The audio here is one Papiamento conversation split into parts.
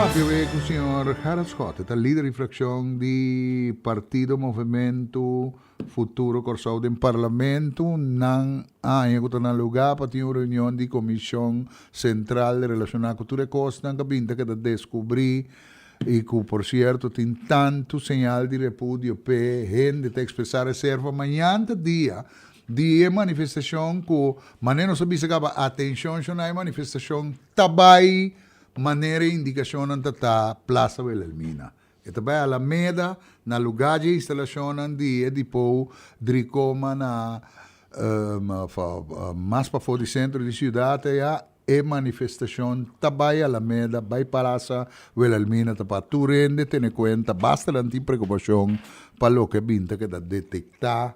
Papia ku señor Gerard Schotte, ta lider di frakshon di Partido Movementu Futuro Kòrsou den Parlamento. Nan aña ku ta na lugá pa tin un reunion di Komishon Sentral relashoná ku tur e kosnan ku a bin ta keda deskubrí i ku por sierto tin tantu señal di repudio p'e hende ta ekspresá reserva. Mañan ta dia di e manifestashon ku manera nos a bisa kaba atenshon shon na e manifestashon ta bai manera e indikashonnan ta ta Plaza Wilhelmina. E ta bai Alameda na lugá dje instalashonnan di e dipou Dricoma na mas pafó di sentro di siudat aya. E manifestashon ta bai Alameda, bai Plaza Wilhelmina ta pa tur hende tene kuenta basta nan tin preokupashon pa loke bin ta keda detektá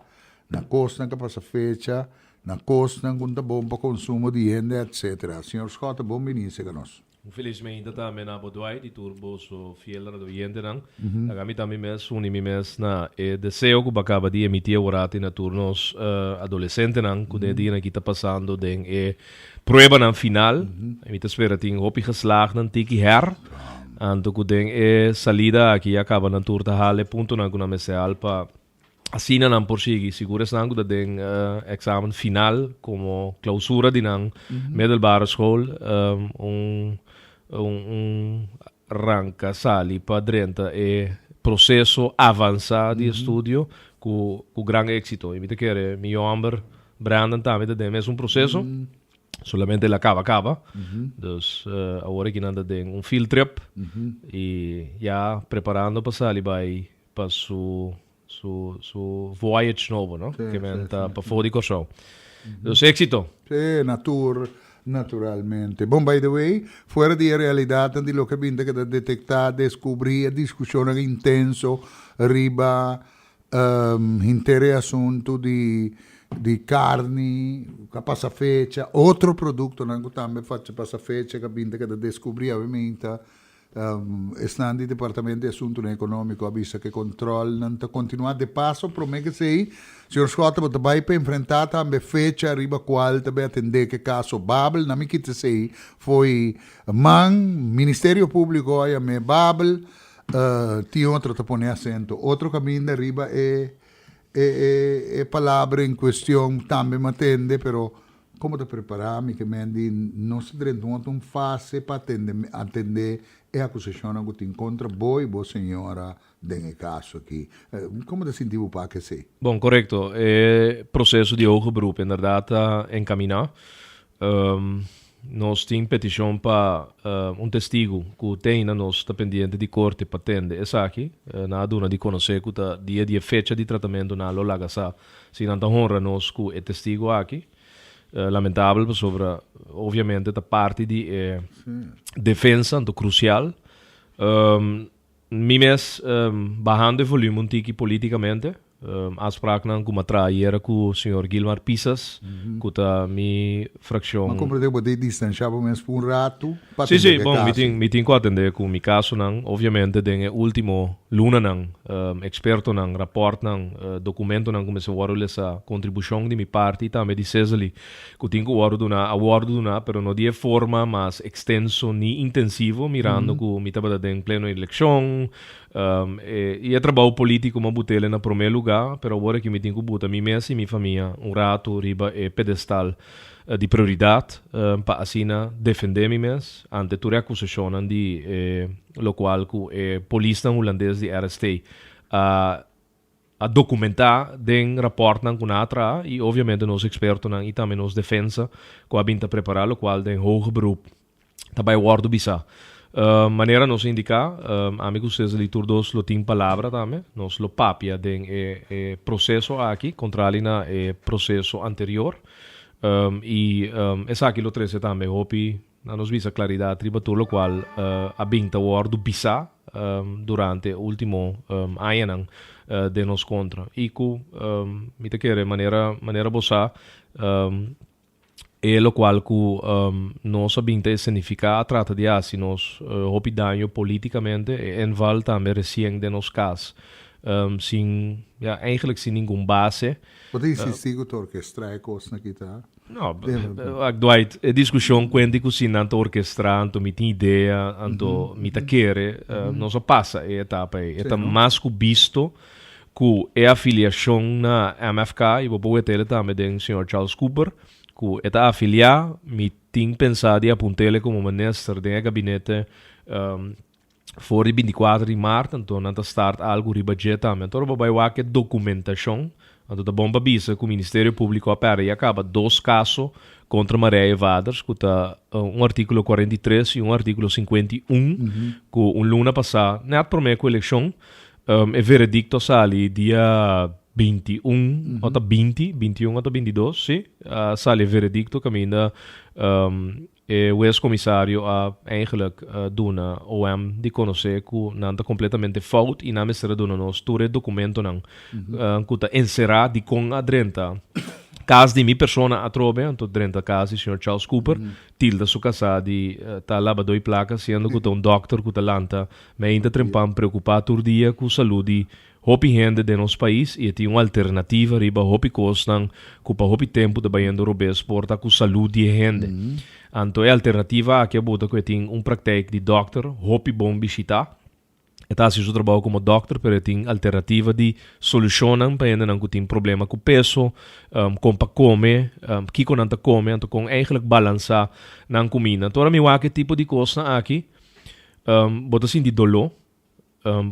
na kosnan ku a pasa fecha, na kosnan ku no ta bon pa konsumo di hende etcetera. Señor Schotte bon bini seka nos. Un felis meinta tambe na bo Dwight y tur boso fiel radioyentenan. Laga mi tambe mes uni mi mes na e deseo cu bo a caba di emiti aworati na tur nos adolecentenan cu den e dianan aki ta pasando den e pruebanan final. Mi ta spera tin hopi geslaagden tiki her. Anto cu den e salida aki ya caba nan tur ta hala e puntonan cu nan mester hal pa Asina nan por sigui, sigur esnan ku ta den eksamen final komo klausura di nan middelbare school, un un ranka sali pa drenta e proseso avansá di estudio ku ku gran éksito. I mi ta kere mi yòmber Brandon tambe ta den mesun proseso, solamente el a kaba kaba. Dus awor aki nan ta den un field trip i ya preparando pa sali bai pa su su su voyage nobo, no? Sí, Ke men sí, ta sí. pafó di Kòrsou. Dus éksito! Sí, na tur, naturalmente. Bon, by the way, fuera di e realidatnan di loke binta keda detektá, deskubrí, e diskushonnan intenso riba henter e asuntu di di karni ku a pasa fecha, otro produktonan ku tambe pasa fecha ku a binta keda deskubrí, awe Esnan di Departamento di Asuntunan Ekonómiko a bisa ku e kontròlnan ta kontinuá. De paso, promé ku esei, señor Schotte bo ta bai pa enfrentá tambe fecha riba kual ta bai atendé ku e kaso Babel. Na mi kita esei fo'i man. Ministerio Públiko a yam'é Babel. Tin otro ta pone asento otro kaminda riba e e palabra en kuestion tambe m'atende, pero Como ta prepara mi ke men di nos ta drenta un otro un fase pa atende atende e acusacionnan cu tin contra bo y bo señora den e caso aki. Como ta sinti bo pa esey? Bon, corecto. E proceso di hoger beroep inderdaad ta encamina. Nos tin peticion pa un testigo cu te ainda nos ta pendiente di corte pa tende esaki. Nan a duna di conoce cu ta dia di e fecha di tratamento nan lo laga sa Si nan ta honra nos ku e testigo aki, lamentabel pasobra obviamente ta parti di e defensa, anto krusial. Mi mes bahando e volume un tiki politikamente, afspraaknan ku mi a traha ayera ku señor Gilmar Pisas, ku ta mi frakshon. Mi a komprende ku bo ta distanshá bo mes pa un ratu pa Sí, atendé sí, ku e bon, mi kaso. tin, mi tin ku atendé ku mi kasonan, obviamente den e último lunanan. Ekspertonan, rapòrtnan, dokumentonan ku mester wòrdu lesa, kontribushon di mi parti i tambe di Cezely ku tin ku wòrdu duná, a wòrdu duná, pero no di e forma mas ekstenso ni intensivo, mirando ku mi tabata den pleno elekshon, i e trabou polítiko m'a but'el na promé lugá, pero awor aki mi tin ku buta mi mes i mi famia un ratu riba e pedestal di prioridat pa asina defendé mi mes ante tur e akusashonnan di e lokual ku e polisnan hulandes di RST a a dokumentá den rapòrtnan ku nan a traha i obviamente nos ekspertonan i tambe nos defensa ku a bin ta prepará lokual den hoger beroep ta bai wòrdu bisá. Manera nos a indiká, ami ku Cezely tur dos lo tin palabra tambe. Nos lo papia den e e proseso aki, kontrali na e proseso anterior. I esaki lo trese tambe hopi, na nos bisa, klaridat riba tur lokual a bin ta wòrdu bisá durante e último añanan den nos kontra. I ku mi ta kere manera manera bo sa, E lokual ku nos a bin ta esenifiká a trata di hasi nos hopi daño polítikamente. E inval tambe resien den nos kas. Sin, ja, eigenlijk sin ningun base. Bo ta insistí ku ta orkestrá e kosnan aki ta? No, wak Dwight, e diskushon kuenti ku si nan ta orkestrá, anto mi tin idea, anto mi ta kere, nos a pasa e etapa ei. E ta mas ku bisto ku e afiliashon na MFK, i bo por wet'el tambe den señor Charles Cooper, ku e ta afiliá, mi tin pensá di apunt'el komo minister den e gabinete For di 24 di maart anto nan ta start algu riba dje tambe. Anto ora bo bai wak e dokumentashon, anto ta bon pa bisa ku Ministerio Públiko a pèrdè ya kaba dos kaso kontra Marije Vaders ku ta un artíkulo 43 i un artíkulo 51 ku un luna pasá nèt promé ku elekshon e veredikto a sali dia 21 òf ta 20, 21 òf ta 22 si, a sali e veredikto kaminda E hues komisario a eigenlijk duna OM di konosé ku nan ta kompletamente fout i nan mester a duna nos tur e dokumentonan ku ta enserá dikon a drenta kas di mi persona atrobe, anto drenta kas di señor Charles Cooper, tilda su kasá di ta labadó i plaka siendo ku ta un dòkter ku ta lanta meinta trempan preokupá tur dia ku salú di Hopi hende den nos pais i e tin un alternativa riba hopi kosnan ku pa hopi tempu ta bayendo robes por ta ku salud di e hende. Anto e alternativa aki a buta ku e tin un praktijk di dòkter hopi bon bishitá. E ta hasi su trabou komo dòkter pero e tin alternativa di solushonnan pa hendenan ku tin problema ku peso, kon pa kome, kiko nan ta kome, anto kon eigenlijk balansá nan kuminda. Anto ora mi wak e tipo di kosnan aki bo ta sinti doló.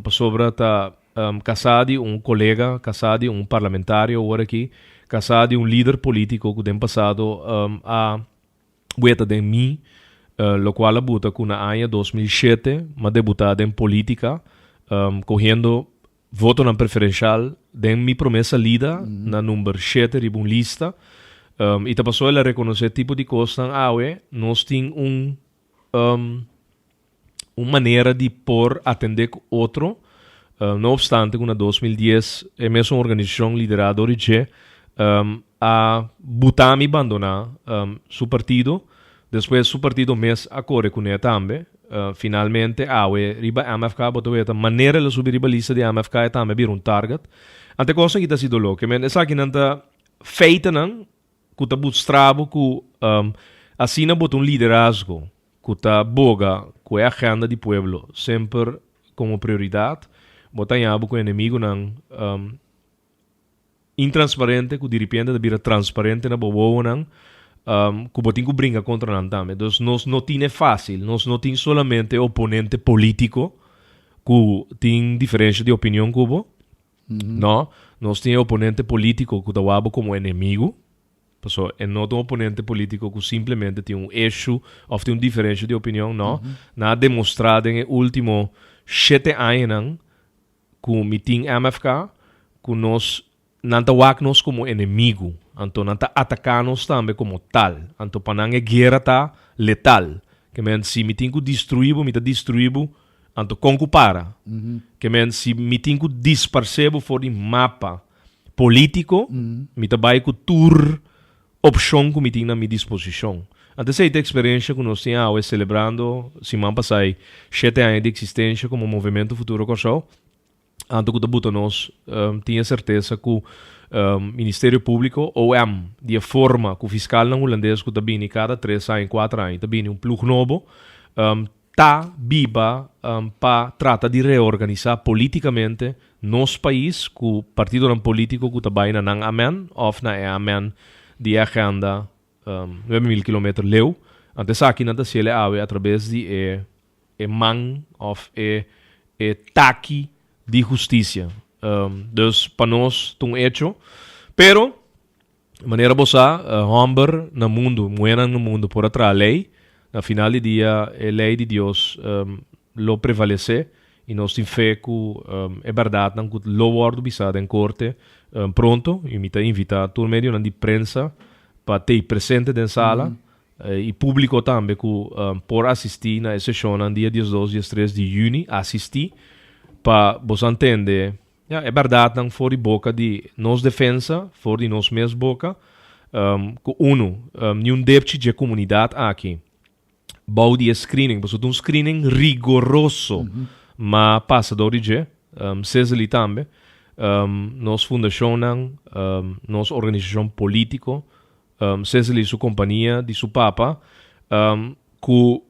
Pasobra ta kasá di un kolega, kasá di un parlamentario awor aki, kasá di un lider polítiko ku den pasado a weta den mi, lokual a buta ku na aña 2007 m'a debutá den polítika, kohiendo votonan preferenshal den mi promé salida na number shete riba un lista. I ta pasobra el a rekonosé tipo di kosnan awe nos tin un un manera di por atendé ku otro, no opstante ku na 2010 e mesun organisashon liderá dor di dje a buta mi bandoná su partido, despues su partido mes a kore kuné tambe. Finalmente awe riba MFK bo ta weta manera el a subi riba lista di MFK e tambe a bira un target. Ante kosnan ki ta hasi doló, ke men esakinan ta feitenan ku ta bustra bo ku asina bo ta un liderazgo ku ta boga ku e agenda di pueblo semper komo prioridat, bo ta haña bo ku enemigunan intransparente ku diripiente ta bira transparente na bo wowonan ku bo tin ku bringa kontra nan tambe. Dus nos no tin e fásil, nos no tin solamente oponente polítiko ku tin diferensha di opinion ku bo, No, nos tin e oponente politico cu ta wak bo como enemigo, paso e no ta un oponente politico cu simplemente tin un issue of tin un diferencia di opinion, no. Nan a demostra den e ultimo shete añanan cu mi tin MFK cu nos, nan ta wak nos como enemigo, anto nan ta ataca nos tambe como tal, anto pa nan e guera ta letal. Ke men si mi tin cu destrui bo, mi ta destrui bo. Anto kon ku para? Ke men si mi tin ku disparsé bo for di mapa polítiko, mi ta bai ku tur opshon ku mi tin na mi disposishon. Anto esei ta eksperensha ku nos tin awe selebrando siman pasai shete aña di eksistensha komo Movementu Futuro Kòrsou. Anto ku ta buta nos tin e sertesa ku Ministerio Públiko, OM, di e forma ku fiskalnan hulandes ku ta bini kada tres aña, kuater aña ta bini un plug nobo, ta biba pa trata di reorganisá polítikamente nos pais ku partidonan polítiko ku ta bai na nan amen òf na e amen di e agenda 9000 kilometer leu. Anto esaki nan ta hasiel e awe atrabes di e e man òf e e taki di hustisia. Dus pa nos ta un echo. Pero Manera bo sa, hòmber na mundu, muhénan na mundu por a traha lei. Na final di dia e lei di Dios lo prevalesé i nos tin fe ku e bèrdatnan ku lo wòrdu bisá den korte pronto. I mi ta invitá tur medionan di prensa pa tei presente den sala i públiko tambe ku por asistí na e seshonnan dia diesdos, diestres di yüni, asistí pa boso a ntende. Ya, e bèrdatnan for di boka di nos defensa, for di nos mes boka, ku unu, niun depchi dje komunidat aki bou di e screening, pasobra ta un screening rigoroso, ma pasa dor di dje, Cezely tambe. Nos fundashonnan, nos organisashon polítiko, Cecily su kompania di su papa, ku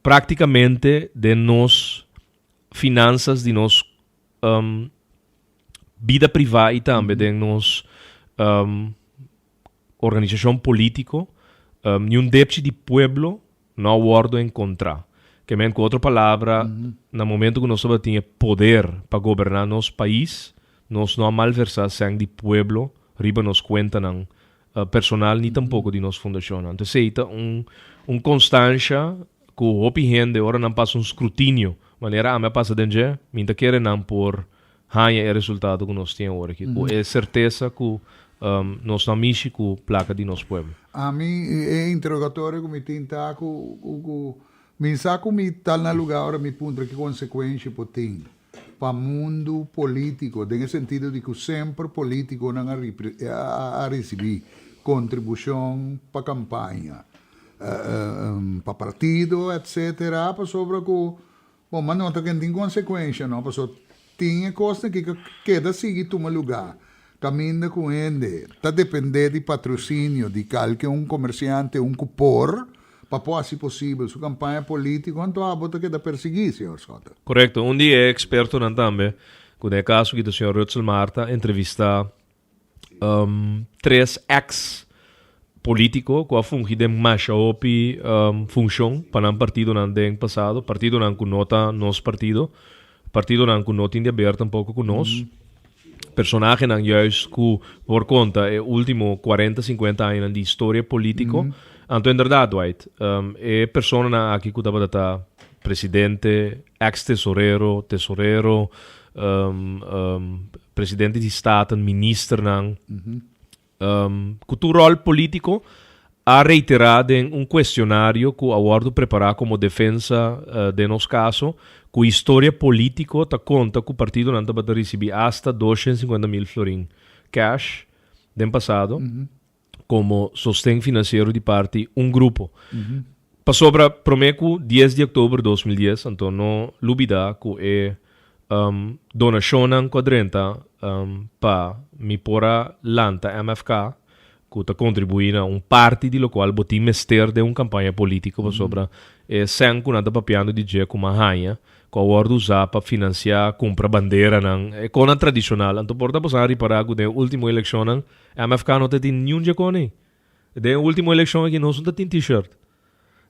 práktikamente den nos finansas di nos bida privá i tambe den nos organisashon polítiko, niun depchi di pueblo no a wòrdu enkontrá. Ke men ku otro palabra, na momento ku nos tabatin e poder pa goberná nos pais, nos no a malversá sèn di pueblo riba nos kuentanan personal ni tampoko di nos fundashonnan. Anto esei ta un un konstansha ku hopi hende ora nan pasa un skrutinio, manera ami a pasa den dje, mi ta kere nan por haña e resultado ku nos tin awor aki, ku e sertesa ku nos no a mishi ku plaka di nos pueblo. Ami, e interogatorio ku mi tin ta ku ku mi sa ku mi ta na luga ora mi puntra ki konsekuensha por tin pa mundu polítiko, den e sentido di ku semper polítikonan a a risibí kontribushon pa kampaña, pa partido, etcetera, pasobra ku Bon, ma no ta ken tin konsekuensha no, pasobra tin e kosnan ki ka keda sigui tuma lugá kaminda ku hende ta dependé di patrosinio di kalke un komersiante, un ku por, pa por hasi posibel su kampaña polítiko, anto abo ta keda persiguí, señor Schotte. Korekto. Un di e ekspertonan tambe, ku den e kaso aki ta señor Rutzel Marta, entrevistá tres ex politico cu a fungi den masha hopi funcion pa nan partidonan den pasado, partidonan cu no ta nos partido, partidonan cu no tin di haber tampoco cu nos, personahenan juist cu por conta e ultimo cuarenta, cincuenta añanan di historia politico. Anto inderdaad Dwight, e personanan aki cu tabata ta presidente, ex tesorero, tesorero, presidente di Staten, ministernan, ku tur ròl polítiko a reiterá den un kuestionario ku a wòrdu prepará komo defensa den nos kaso, ku historia polítiko ta konta ku partidonan tabata risibí asta 250.000 florin cash den pasado. Komo sosten finansiero di parti un grupo. Pasobra promé ku 10 di òktober 2010, anto no lubidá ku e donashonnan ku a drenta pa mi por a lanta MFK, ku ta kontribuí na un parti di lokual bo tin mester den un kampaña polítiko, pasobra e sèn ku nan ta papiando di dje ku m'a haña, ku a wòrdu usá pa finansiá kumpra banderanan, e konan tradishonal. Anto por ta boso a ripará ku den e último elekshonnan MFK no ta tin niun djekoni. Den e ultimo elekshon aki nos no ta tin t-shirt.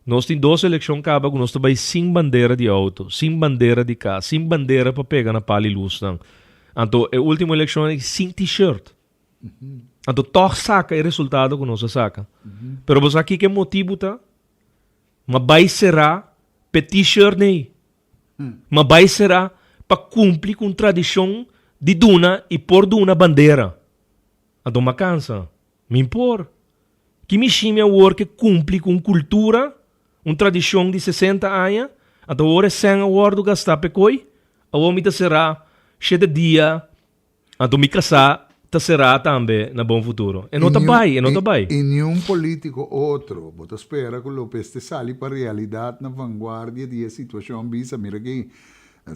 Nos tin dos elekshon kaba ku nos ta bai sin bandera di outo, sin bandera di kas, sin bandera pa pega na pal i lusnan. Anto e ultimo elekshon aki sin t-shirt. Anto tòg saka e resultado ku nos a saka. Pero bo sa kiko e motibu ta? Ma bai será p'e t-shirt nei. Ma bai será pa kumpli ku un tradishon di duna i por duna bandera. Anto m'a cansa. Mi por. Ki mi shimi awor ke cumpli cu un cultura, un tradicion di 60 aña? Anto awor e cen a wordo gasta p'e coy? Awor mi ta cera shete dia, anto mi casa ta cera tambe na Bon Futuro. E no ta bay, e no ta bay. I niun politico otro bo ta spera cu lo peste sali pa realidad na vanguardia di e situacion bisa mira aki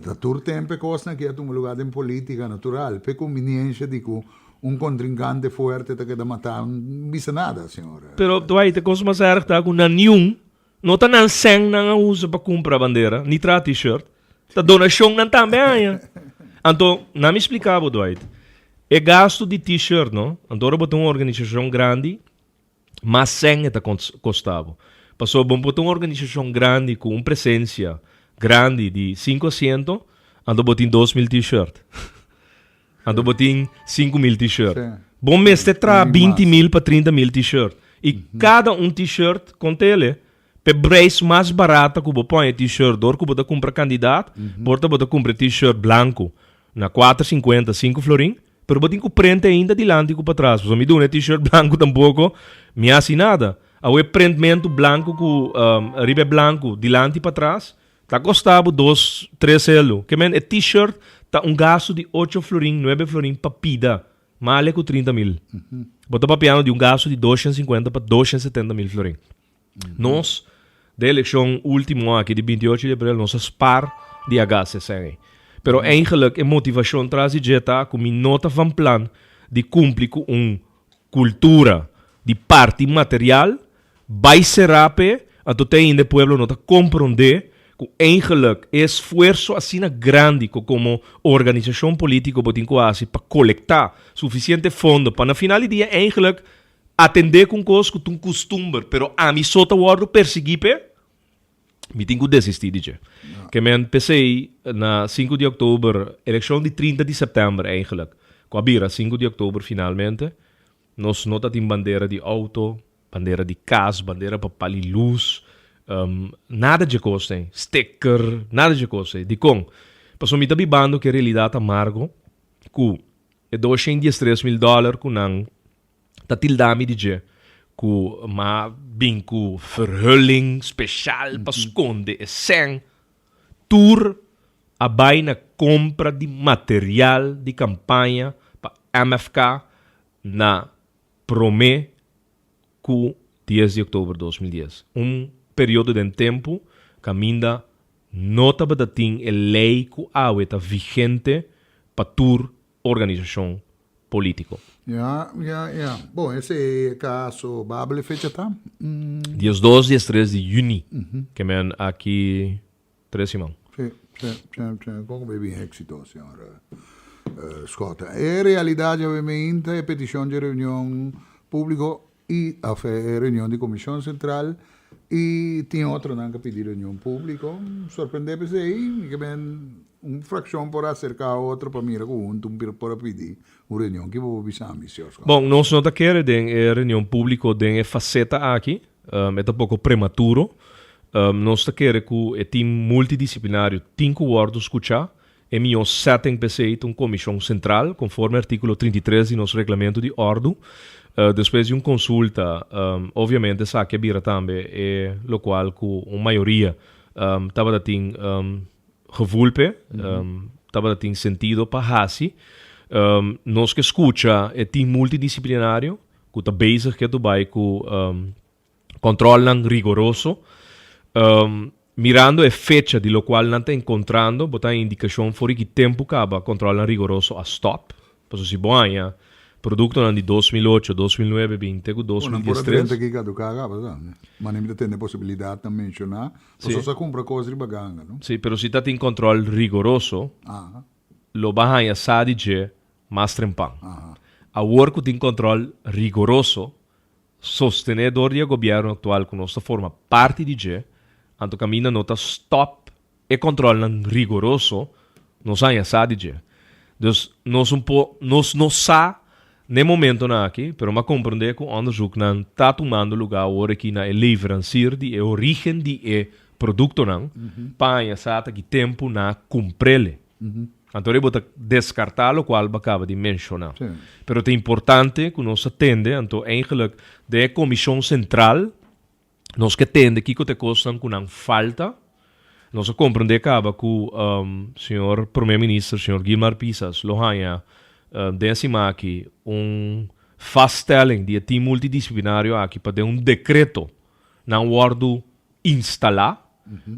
Ta tur tempu e kosnan aki a tuma lugá den polítika natural, p'e kumbiniensha di ku un kontrinkante fuerte ta keda matá, no bisa nada, señor. Pero Dwight, e kos mas erg ta ku nan niun no ta nan sèn nan a usa pa kumpra bandera, ni traha t-shirt. Ta donashon nan tambe a haña. Anto, na mi splika bo, Dwight, e gastu di t-shirt, no, anto ora bo ta un organisashon grandi, mas sèn e ta kosta bo. Pasobra bo por ta un organisashon grandi ku un presensia grandi di sinku asiento, anto bo tin 2000 t-shirt. Anto bo tin 5000 t-shirt. Bo mester traha 20.000 pa 30.000 t-shirt. I kada un t-shirt, kont'el, p'e breis mas barata ku bo pon e t-shirt dor ku bo ta kumpra kandidat, por ta bo ta kumpra e t-shirt blanku na kuater sinkuenta, sinku florin, pero bo tin ku prente ainda dilanti ku patras. Pasobra mi duna e t-shirt blanku tampoko mi hasi nada. Awe e prentmentu blanku ku riba e blanku dilanti patras ta kosta bo dos, tres elu. Ke men e t-shirt ta un gastu di ocho florin, nuebe florin pa pida. Male ku 30.000. Bo ta papiando di un gastu di 250 pa 270.000 florin. Nos, den elekshon ultimo aki di 28 di aprel, nos a spar di a gasta esei. Pero eigenlijk e motivashon tras di dje ta ku mi no ta van plan di kumpli ku un kultura di parti material bai será p'e, anto te ainda e pueblo no ta komprondé ku eigenlijk e esfuerso asina grandi ku komo organisashon polítiko bo tin ku hasi pa kolektá sufisiente fondo pa na final di dia eigenlijk atendé ku un kos ku ta un kustumber pero ami so ta wòrdu persiguí p'e. Mi tin ku desistí di dje. Ke men p'esei na sinku di òktober, elekshon di 30 di sèptèmber eigenlijk, ku a bira sinku di òktober finalmente, nos no ta tin bandera di outo, bandera di kas, bandera pa pali lus, nada dje kos ei, sticker, nada dje kos ei. Dikon? Pasobra mi ta bibando ku e realidat amargo ku e 213 mil dòler ku nan ta tilda mi di dje ku m'a bin ku verhulling special pa skonde e sèn. Tur a bai na kompra di material di kampaña pa MFK na promé ku 10 di oktober 2010. Un periodo den tempu kaminda no tabata tin e lei ku awe ta vigente pa tur organisashon polítiko. Ja, ja, ja. Bon, ese kaso Babel e fecha ta? 12, 13 di yüni. Ke men aki tres siman. Sí, sí, sí, sí. Kon ku bin éksito, señor Schotte. E realidat djawe meinta e petishon dje reunion públiko i òf e reunion di komishon sentral i tin otronan ku a pidi reunion públiko. Sorprendé p'esei, mi ke men un frakshon por aserká otro pa mira ku huntu un por a pidi un reunion. Ki bo por bisa mi, señor Schotte? Bon, nos no ta kere den e reunion públiko den e faseta aki. E ta poko prematuro. Nos ta kere ku e tim multidisiplinario tin ku wòrdu skuchá. E mihó setting p'esei ta un komishon sentral, konforme artíkulo 33 di nos Reglamento di Òrdu. Despues di un konsulta, obviamente esaki a bira tambe e lokual ku un mayoria tabata tin gevoel p'e, tabata tin sentido pa hasi. Nos ke skucha e tim multidisiplinario ku ta bezig ke bai ku Controlnan rigoroso. Mirando e fecha di locual nan ta encontrando, bo ta haña indicacion for di ki tempu caba controlnan rigoroso a stop. Pasobra si bo haña productonan di 2008, 2009 bin te cu Bo nan por a 2013. drenta ki caduca caba sa. Ma nan mi ta tende posibilidadnan menciona, pasobra sa cumpra cos riba ganga, no? Si, pero si ta tin control rigoroso, lo bo a haña sa di dje mas trempan. Awor cu tin control rigoroso, Sostené dor di e gobièrnu aktual ku nos ta forma parti di dje, anto kaminda no ta stòp e kòntròlnan rigoroso, nos haña sa di dje. Dus nos un por, nos no sa n'e momentonan aki, pero m'a komprondé ku ònderzoeknan ta tumando lugá awor aki na e leveransier di e orígen di e produktonan pa haña sa ta ki tempu na kumpr'el. Anto bo ta deskartá lokual bo a kaba di menshoná. Pero ta importante ku nos a tende, anto eigenlijk den e komishon sentral nos ke tende kiko ta e kosnan ku nan falta. Nos a komprendé kaba ku señor Prome Minister, señor Gilmar Pisas lo haña den e siman aki un vaststelling di e team multidisciplinario aki pa den un dekreto nan wòrdu instalá,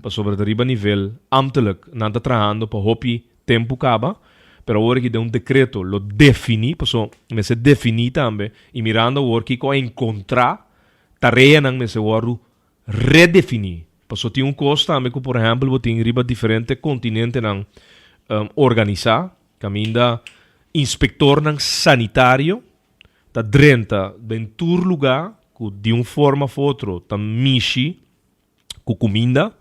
pasobra ta riba nivel ambtelijk nan ta trahando pa hopi tempu kaba, pero awor aki den un dekreto lo definí, paso mester definí tambe i mirando awor kiko a enkontrá, tareanan mester wòrdu redefiní, paso tin un kos tambe ku por ehèmpel bo tin riba diferente kontinentenan organisá, kaminda inspektornan sanitario ta drenta den tur lugá ku di un forma of otro ta mishi ku kuminda,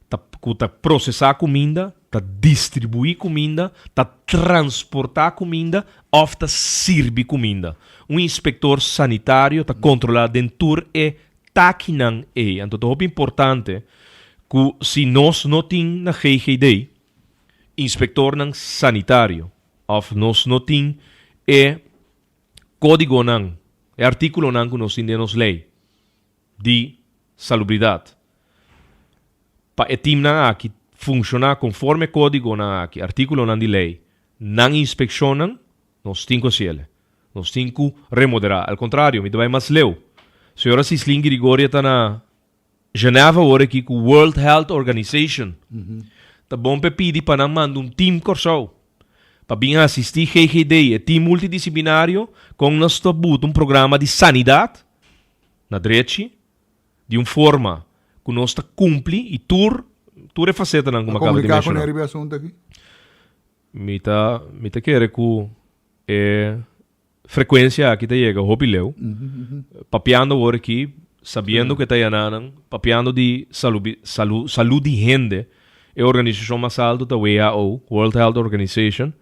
ta ku ta prosesá kuminda, ta distribuí kuminda, ta transportá kuminda òf ta sirbi kuminda. Un inspektor sanitario ta kontrolá den tur e takinan ei. Anto ta hopi importante ku si nos no tin na GGD inspektornan sanitario, Of nos no tin e kódigonan, e artíkulonan ku nos tin den nos lei di salubridat. Pa e timnan aki funshoná konforme e kódigonan aki, artíkulonan di lei, nan inspekshonnan, nos tin ku hasiel. Nos tin ku remoderá. Al kontrario, mi ta bai mas leu. Señora Sislin Girigoria ta na Geneva awor aki ku World Health Organization. Ta bon p'e pidi pa nan manda un team Kòrsou pa bin asistí GGD, e team multidisiplinario, kon nos ta buta un programa di sanidat na drechi di un forma ku nos ta kumpli i tur tur e fasetanan ku mi a kaba di A komuniká ku menshoná. nan riba e asuntu aki? Mi ta mi ta kere ku e Frekuensia aki ta yega hopi leu. Papiando awor aki, sabiendo ku e ta yananan, papiando di salubi, salu, salu di hende, e organisashon mas altu ta WHO, World Health Organization.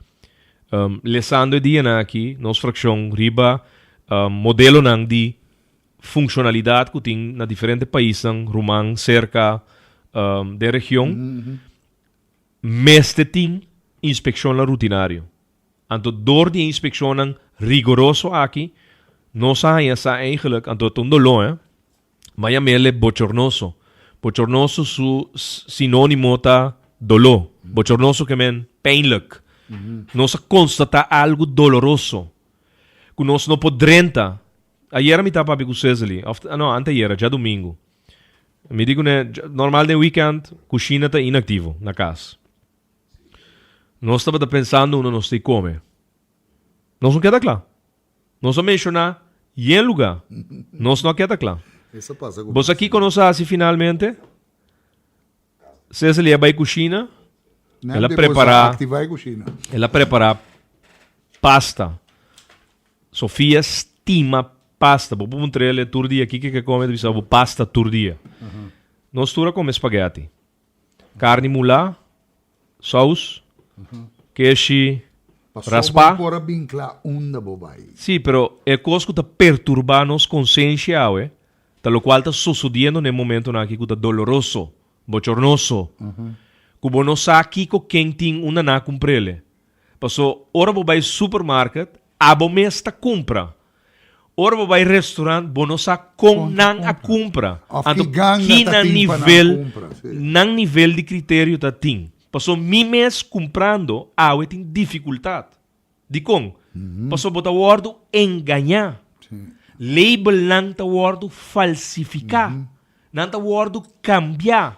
Lesando e dianan aki, nos frakshon riba modelonan di funshonalidat ku tin na diferente paisnan ruman serka den region, mester tin inspekshonnan rutinario. Anto dor di e inspekshonnan rigoroso aki, nos a haña sa eigenlijk, anto ta un doló hè, ma yam'ele bochornoso. Bochornoso su sinónimo ta doló. Bochornoso ke men pijnlijk. Nos a konstatá algu doloroso ku nos no por drenta. Ayera mi ta papia ku Cezely, òf no, anteayera, djadumingu. Mi di kuné, normal den wikènt kushina ta inaktivo na kas. Nos tabata pensando unda nos ta i come. Nos no keda cla. Nos a menciona yen lugar. Nos no a keda cla. Bo sa kico nos a haci finalmente? Cecily a bay cushina. El a prepara, el a prepara pasta. Sofia stima pasta. Bo por puntr'el tur dia kico ke come, e ta bisa bo pasta tur dia. Nos tur a come spaghetti. Carni mulá, saus, keshi raspá. Pasobra bo por a bin kla unda bo bai. Sí, pero e kos ku ta perturbá nos konsensia awe ta lokual ta sosodiendo na e momentonan aki ku ta doloroso, bochornoso, ku bo no sa kiko ken tin unda nan a kumpr'el. Paso ora bo bai supermarket, abo mes ta kumpra. Ora bo bai restaurant, bo no sa kon nan a kumpra. Of Anto ki ganga ki ta nan tin pa nan nivel, kumpra, sí. nan nivel di kriterio ta tin. Paso mi mes kumprando awe tin difikultat. Dikon? Paso bo ta wòrdu engañá. Labelnan ta wòrdu falsifiká. Nan ta wòrdu kambiá.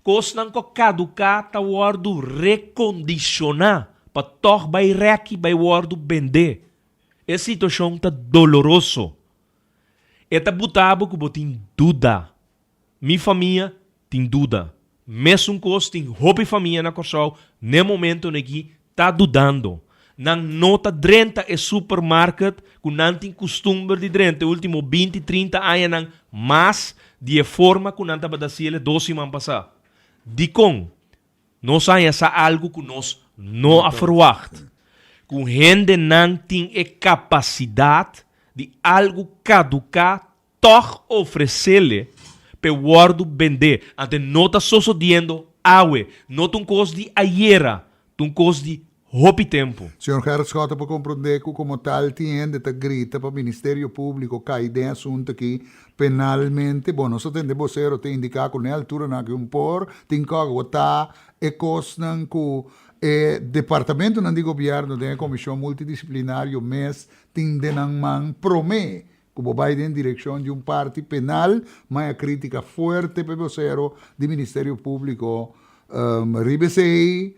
Kosnan ku a kaduká ta wòrdu rekondishoná pa tòg bai rèki bai wòrdu bendé. E situashon ta doloroso. E ta buta bo ku bo tin duda. Mi famia tin duda. Mesun kos tin hopi famia na Kòrsou n'e momentonan aki ta dudando. Nan no ta drenta e supermarket ku nan tin kustumber di drenta e ultimo binti, trinta añanan mas di e forma ku nan tabata hasi el e dos siman pasá. Dikon? Nos a haña sa algu ku nos no a ferwagt. Ku hendenan tin e kapasidat di algu kaduká Tòg ofresele p'e wòrdu bendé. Ante no ta sosodiendo awe. No ta un kos di ayera, ta un kos di hopi tempu. Señor Gerrit Schotte por komprondé ku komo tal tin hende ta grita pa Ministerio Públiko kai den asuntu aki penalmente. Bon, nos a tende bosero ta indiká ku n'e alturanan aki un por tin ku agotá e kosnan ku e departamentonan di gobièrnu den e komishon multidisiplinario mes tin den nan man promé Ku bo bai den direkshon di un parti penal, ma e kritika fuerte pa e bosero di Ministerio Públiko riba esei,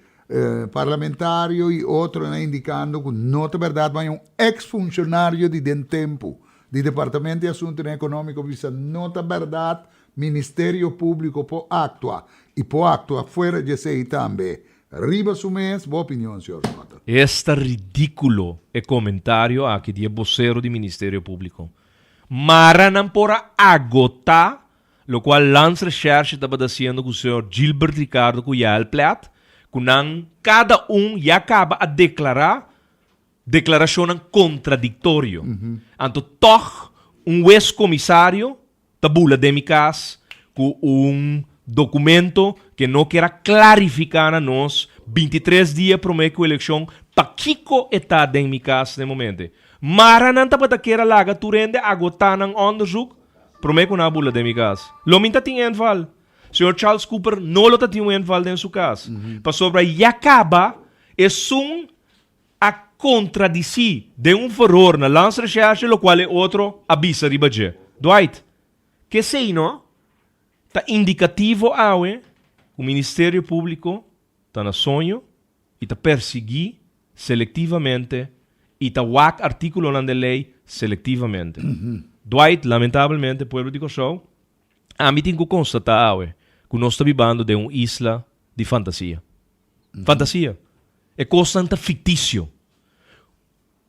parlamentario i otronan indikando ku no ta bèrdat ma e un eks funshonario di den tempu di Departamento di Asuntunan Ekonómiko bisa no ta bèrdat Ministerio Públiko por aktua i por aktua fuera di esei tambe. Riba su mes, bo opinion, señor Schotte? Esta ridículo e comentario aki di e bocero di Ministerio Publico. Mara nan por a agota locual Landsrecherche tabata haciendo cu señor Gilbert Ricardo cu Yael Plet, cu nan cada un ya caba a declara declaracionnan contradictorio. Anto toch un huez comisario ta bula den mi cas cu un documento ke no kier a clarifica na nos 23 dia prome cu eleccion pakico e ta den mi cas den momente. Mara nan tabata kier a laga tur hende agota nan onderzoek prome cu nan a bula den mi cas. Lo mi ta tin inval. Señor Charles Cooper no lo ta tin un inval den su cas. Pasobra ya caba esun a contradici den un verhoor na Landsrecherche locual e otro a bisa riba dje. Dwight, Kesey no ta indicativo awe cu Ministerio Publico. ta na soño i ta persiguí selectivamente i ta wak artíkulonan den lei selectivamente. Dwight, Lamentablemente, pueblo di Kòrsou, ami tin ku konstatá awe ku nos ta bibando den un isla di fantasia. Fantasia. E kosnan ta fiktisio.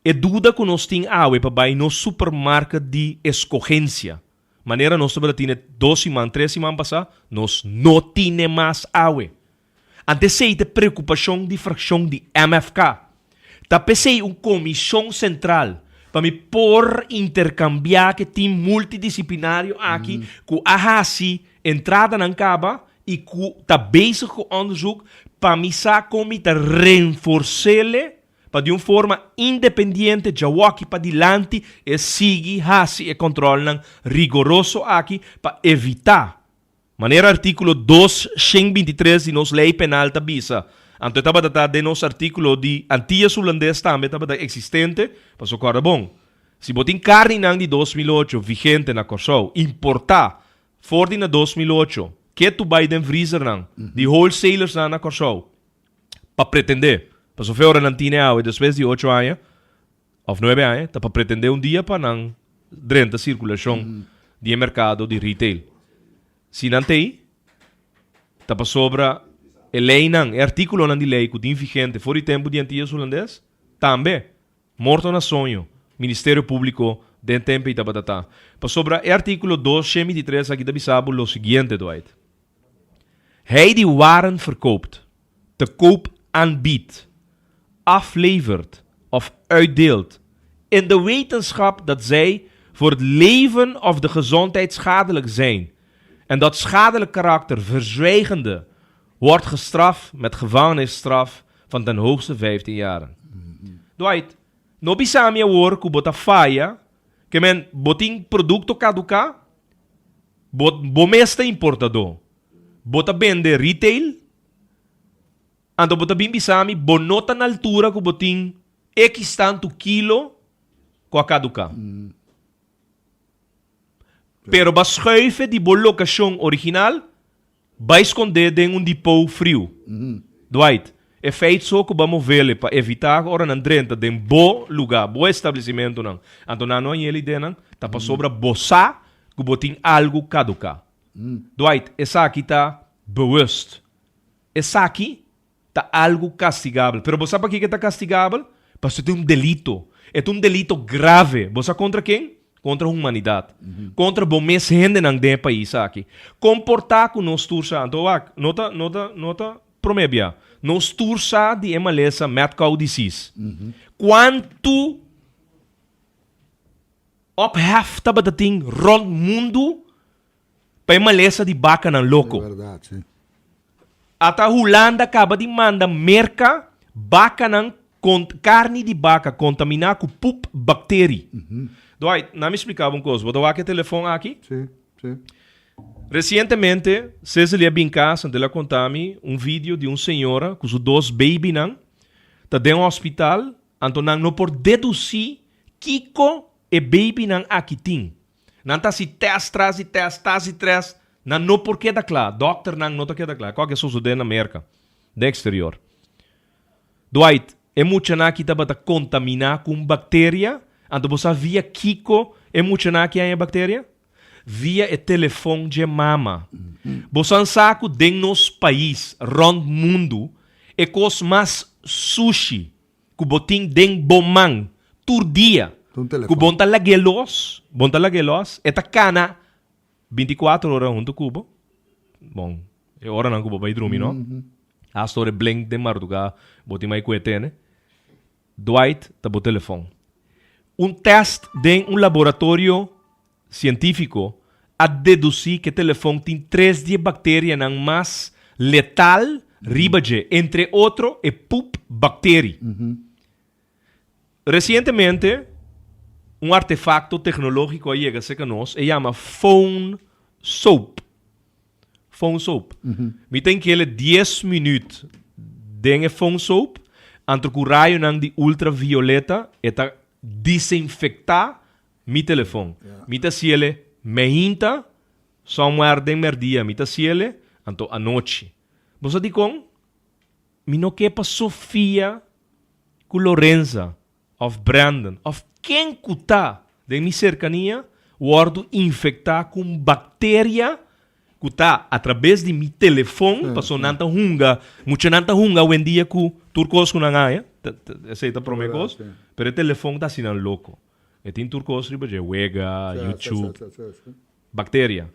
E duda ku nos tin awe pa bai nos supermarket di eskogensia, manera nos tabata tine dos siman, tres siman pasá, nos no tine mas awe. Ante esei ta e preokupashon di frakshon di MFK. Ta p'esei un komishon sentral pa mi por interkambiá ku e tim multidisiplinario aki ku a hasi entradanan kaba i ku ta bezig ku onderzoek pa mi sa kon mi ta renfors'ele pa di un forma independiente djawoki padilanti e sigui hasi e kòntròlnan rigoroso aki pa evitá, manera artíkulo 223 di nos lei penal ta bisa, anto e tabata ta den nos artíkulo di Antillas Hulandes tambe tabata eksistente, pasobra kòrda bon, si bo tin karninan di 2008 vigente na Kòrsou importá for di na 2008 ke tu bai den vrizernan di wholesalersnan na Kòrsou, pa pretendé, pasobra fe ora nan tine awe despues di ocho aña of nuebe aña, ta pa pretendé un dia pa nan drenta sirkulashon di e merkado di retail. Si nan t'ei, ta pasobra e leinan, e artíkulonan di lei ku tin vigente for di tempu di Antillas Hulandes, tambe, morto na soño, Ministerio Públiko den tempu ei tabata ta. Pasobra e artíkulo 223 aki ta bisa bo lo siguiente, Dwight. Hij die waren verkoopt, te koop aanbiedt, aflevert of uitdeelt in de wetenschap dat zij voor het leven of de gezondheid schadelijk zijn en dat schadelijk karakter verzwijgende, wordt gestraft met gevangenisstraf van ten hoogste 15 jaren. Dwight, no bisa mi awor ku bo ta faya, ke men bo tin produkto kaduká, Bo bo mes ta importadó. Bo ta bende retail. Anto bo ta bin bisa mi bo no ta na altura ku bo tin ekis tantu kilo ku a kaduká. Pero bo a schuife di bo lokashon original Bai skondé den un dipou friu. Dwight, E feit so ku bo a movele pa evitá ku ora nan drenta den bo lugá, bo establesimentunan, anto nan no a yel idenan, ta pasobra bo sa ku bo tin algu kaduká. Dwight, Esaki ta bewust. Esaki ta algu kastigabel. Pero bo sa pakiko e ta kastigabel? Pasobra e ta un delito. E ta un delito grave. Bo sa kontra ken? Kontra humanidat. Kontra bo mes hendenan den e pais aki. Komportá ku nos tur sa. Anto wak, no ta, no ta, no ta promé bia. Nos tur sa di e malesa mad cow disease. Kuantu ophef tabata tin rònt mundu Pa e malesa di bakanan loko. Ata Hulanda kaba di manda Merka bakanan karni di baka kontaminá ku pup bakteri. Dwight, na mi splika bo un kos. Bo ta wak e telefon aki? Sí, sí. Resientemente, Cecily a bin kas anto el a konta mi un video di un señora ku su dos babynan ta den hospital anto nan no por dedusí kiko e babynan aki tin. Nan ta hasi test tras di test, tas di tres, nan no por keda kla, dokternan no ta keda kla. Kòke a sosodé na Merka, den eksterior. Dwight, e muchanan aki tabata kontaminá ku un bakteria, anto bo sa via kiko e muchanan aki haña e bakteria? Via e telefon dje mama. Bo san sa ku den nos pais, rònt mundu, e kos mas sushi ku bo tin den bo man tur dia ku bo ta lag'é los, bo ta lag'é los, e ta kana bintikuater ora huntu ku bo, bon, e oranan ku bo bai drumi no, hasta ora e blink den mardugá bo tin mai ku e tene, Dwight ta bo telefon. Un tèst den un laboratorio sientífiko a dedusí ku e telefon tin tres di e bakterianan mas letal riba dje, entre otro e poep bakteri. Resientemente un artefakto teknológiko a yega serka nos, e yama phone soap. Phone soap. Mi ta inkele dies minüt den e phone soap, anto ku rayonan di ultravioleta e ta disinfektá Mi telefon. Mi ta siele meinta, somewhere den merdia mi ta siele, anto anochi. Bo sa dikon? Mi no ke pa Sofia ku Lorenza òf Brandon òf ken ku ta den mi serkania wòrdu infektá ku un bakteria ku ta atrabes di mi telefon, pasobra nan ta hunga, muchanan ta hunga awendia ku tur kos ku nan haña, esei ta promé kos, pero e telefon ta hasi nan loko. E tin tur kos riba dje, wega, YouTube, bakteria.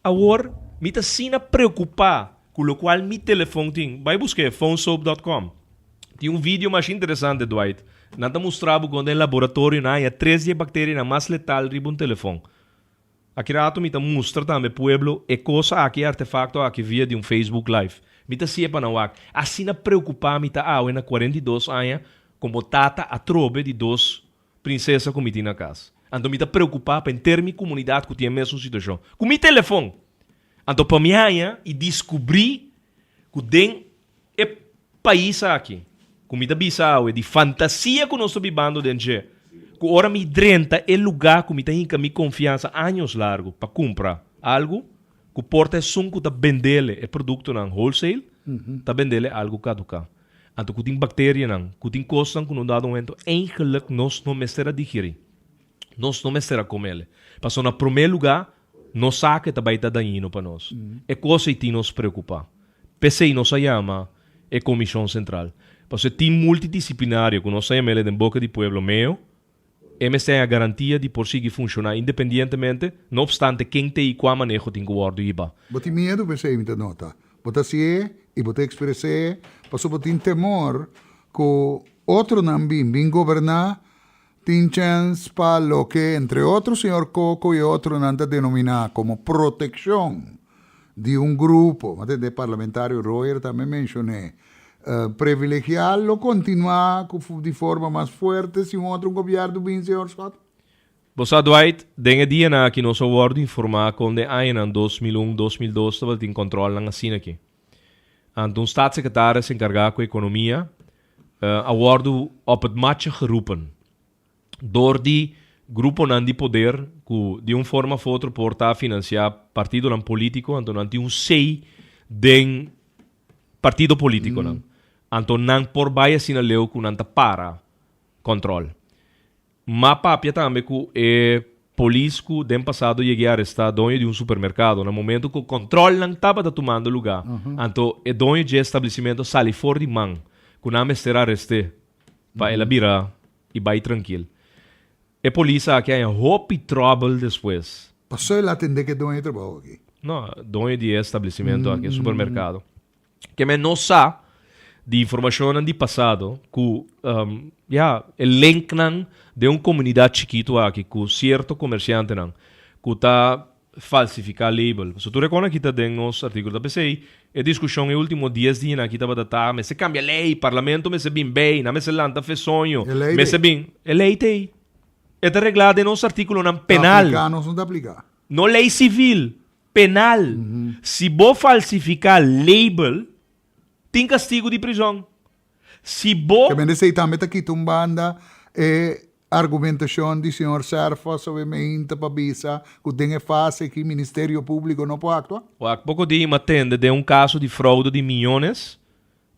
Awor, mi ta asina preokupá ku lokual mi telefon tin. Bai busk'é, phonesoap dòt kòm. Tin un video masha interesante, Dwight. Nan ta mustra bo kon den laboratorio nan haña tres di e bakterianan mas letal riba un telefon. Aki rato mi ta mustra tambe pueblo e kos aki, e artefakto aki via di un Facebook live. Mi ta si'e pa nan wak. Asina preokupá mi ta awe na 42 aña komo tata atrobe di dos Prinsesa ku mi tin na kas. Anto mi ta preokupá pa henter mi komunidat ku tin e mesun situashon. Ku mi telefon! Anto pa mi haña i diskubrí ku den e pais aki, ku mi ta bisa awe di fantasia ku nos ta bibando den dje, ku ora mi drenta e lugá ku mi ta hinka mi konfiansa años largu pa kumpra algu, ku por ta esun ku ta bendele e produktonan wholesale, ta bendele algu kaduká. Anto ku tin bakterianan, ku tin kosnan ku no dado momento eigenlijk nos no mester a digerí. Nos no mester a komele. Pasobra na promé lugá nos sa ku e ta bai ta dañino pa nos. E kos ei tin nos preokupá. P'esei nos a yama e Komishon Sentral. Pasobra e tim multidisiplinario ku nos a yam'el den boka di pueblo meo, e mester haña garantia di por sigui funshoná independientemente, no opstante ken te i kua maneho tin ku wòrdu hibá. Bo tin miedu p'esei, mi ta nota. Bo ta hasié i bo ta ekspres'é pasobra bo tin temor ku otronan bin bin goberná, tin chèns pa loke entre otro señor Coco i otronan ta denominá komo protekshon di un grupo, mi a tende parlamentario Royer tambe menshoné, Privilegiá lo kontinuá ku di forma mas fuerte si un otro gobièrnu bin, señor Schott? Bo sa Dwight, den e dianan aki nos a wòrdu informá kon den añanan 2001, 2002 tabatin kòntròlnan asina aki. Anto un staatssecretaris enkargá ku ekonomia a wòrdu op het matje geroepen dor di gruponan di poder ku di un forma of otro por ta finansiá partidonan polítiko, anto nan tin un sei den partido politiconan. Anto nan por bai asina leu cu nan ta para control. M'a papia tambe cu e polis cu den pasado yeg'e aresta doño di un supermercado na momento cu controlnan tabata tumando luga. Anto e doño dje establecimento a sali for di man cu nan mester arest'e pa el a bira y bai trankil. E polis aki haña hopi trouble despues. Paso el a tende ke doño trabou aki? No, doño di e establecimento aki, e supermercado. Ke men no sa di informacionnan di pasado cu, ya, e linknan den un comunidad chikito aki cu cierto comerciantenan cu ta falsifica label. Pasobra tur e con aki ta den nos articulo. Ta p'esey e discusion e ultimo dies dianan aki tabata ta, mester cambia ley, parlamento mester bin bay, nan mester lanta fe soño, E ley mester t'ey. bin. E ley t'ey. E ta regla den nos articulonan Ta penal. aplica, nos no ta aplica. No ley civil, penal. Si bo falsifica label, tin castigo di prison. Si bo. Ke men esey tambe ta kita un banda e Argumentacion di señor Serphos obviamente pa bisa cu den e fase aki Ministerio Publico no por actua. Wak poco di mi a tende den un caso di fraude di miyones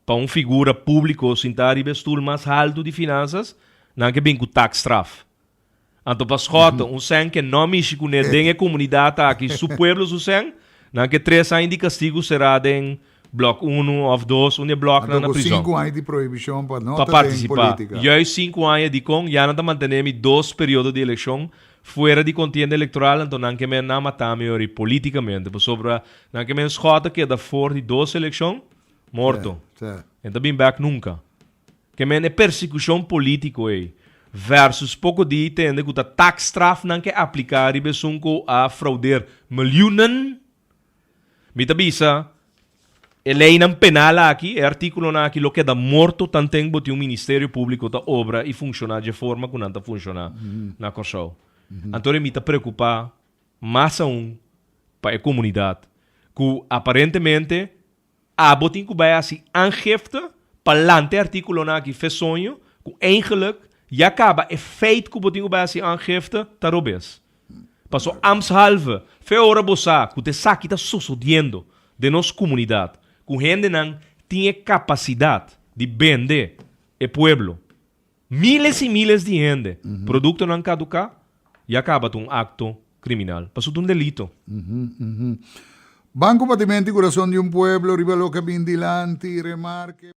pa un figura publico sinta riba e stoel mas halto di finanzas, nan ke bin cu taakstraf. Anto pa Schotte, un sen ke no mishi cune den e comunidad aki, su pueblo su sen, nan ke tres aña di castigo cera den Blok unu of dos, un di e bloknan Anto na ku prizon. sinku aña di prohibishon pa no Pa ta den partisipá. polítika. Juist sinku aña dikon ya nan ta mantené mi dos periodo di elekshon fuera di kontienda elektoral, anto nan ke men nan matá mi ori polítikamente, pasobra nan ke men Schot a keda for di dos elekshon, morto. Sí, sí. E no ta bin bèk nunka. Ke men e persekushon polítiko ei versus poko di tende ku ta taakstraf nan ke apliká riba esun ku a fraudeer miljoenen. Mi ta bisa, e leynan penal aki, e artículonan aki lo keda morto tanten bo tin un Ministerio Público ta obra i funciona dje forma cu nan ta funciona na Kòrsou. Anto mi ta preocupa mas aun pa e comunidad cu aparentemente abo tin cu bai haci aangifte pa lanta e artículonan aki fe soño cu eigenlijk ya caba e feit cu bo tin cu bai haci aangifte ta robes. Paso ambtshalve, fe ora bo sa ku ta esaki ta sosodiendo den nos komunidat, ku hendenan tin e kapasidat. di bende e pueblo, miles y miles di hende, productonan caduca, ya caba ta un acto criminal. Pasobra ta un delito. Banco Patimento y Corazon di un Pueblo riba loke a bin dilanti, remarke.